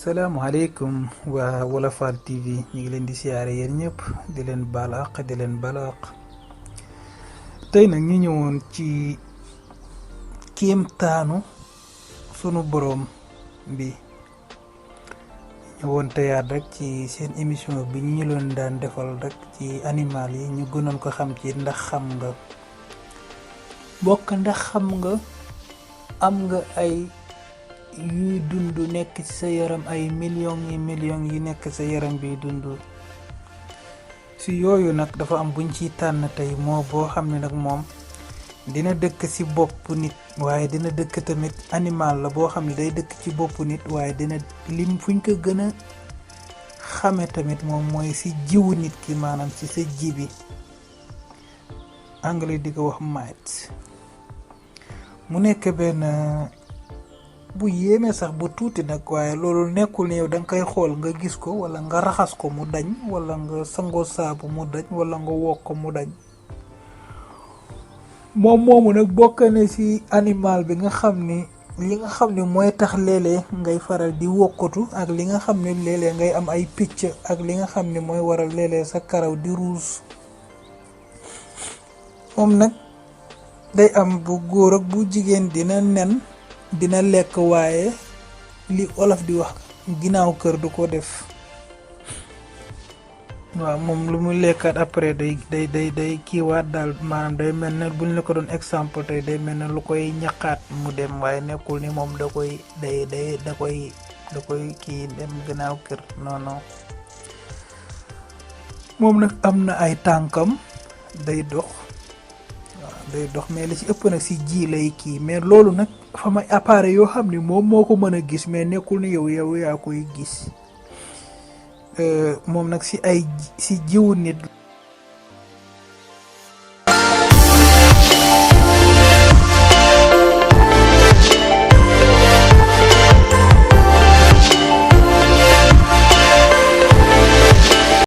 asalaamaaleykum waa Wolofal TV ñu ngi leen di siyaare yéen ñëpp di leen baal àq di leen baal àq tey nag ñu ñëwoon ci kéemtaanu sunu boroom bi ñëwoon teyaat rek ci seen émission bi ñu leen daan defal rek ci animal yi ñu gënoon ko xam ci ndax xam nga bokk ndax xam nga am nga ay yuy dund nekk ci sa yaram ay millions yi nekk sa yaram bi dund si yooyu nag dafa am buñ ciy tànn tey moo boo xam ne nag moom dina dëkk ci bopp nit waaye dina dëkk tamit animal la boo xam ne day dëkk ci bopp nit waaye dina lim fuñ ko gën a xame tamit moom mooy ci jiwu nit ki maanaam ci sa ji bi anglais di ko wax mite mu nekk benn bu yéeme sax bu tuuti nag waaye loolu nekkul ne yow da nga koy xool nga gis ko wala nga raxas ko mu dañ wala nga sangoo saabu mu dañ wala nga wokk ko mu dañ moom moomu nag bokk na ci animal bi nga xam ni li nga xam ne mooy tax léeg-léeg ngay faral di wokkatu ak li nga xam ne léeg-léeg ngay am ay picc ak li nga xam ne mooy waral léeg-léeg sa karaw di ruus moom nag day am bu góor ak bu jigéen dina lekk waaye li olof di wax ginnaaw kër du ko def waaw moom lu mu lekkaat après day kiiwaat daal maanaam day mel ne buñ la ko doon exemple tey day mel ne lu koy ñaqaat mu dem waaye nekkul ni moom da koy kii dem ginnaaw kër non moom nag am na ay tànkam day dox mais li ci ëpp nag ci ji lay kii mais loolu nag fa may appareil yoo xam ni moom moo ko mën a gis mais nekkul ni yow yaa koy gis moom nag ci jiwu nit